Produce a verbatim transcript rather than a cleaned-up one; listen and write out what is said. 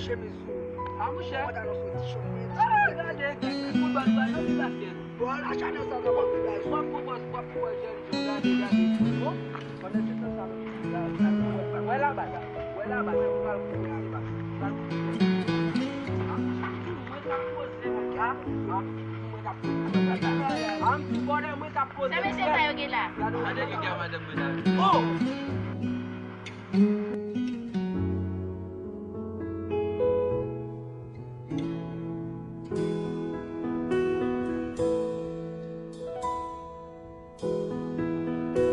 chemiz ou. A monchè. Pantalon sou ti chemiz. Ah, gade, foutbòl sa, yo li basket. Bon, la chanèl sa, sa w ap gade. W ap konprann, w ap konprann jèn jan, gade, gade. Bon, pandan se tan sa, wè la baz, wè la baz, ou pral kouri anba. Ou pral kouri. Ah, mwen k ap poze, mwen k ap, ah, mwen k ap, ah, m di bòdè, mwen k ap poze. Sa mesye sa yo gen la? Gade, gade, gade, madanm mwen la. Oh!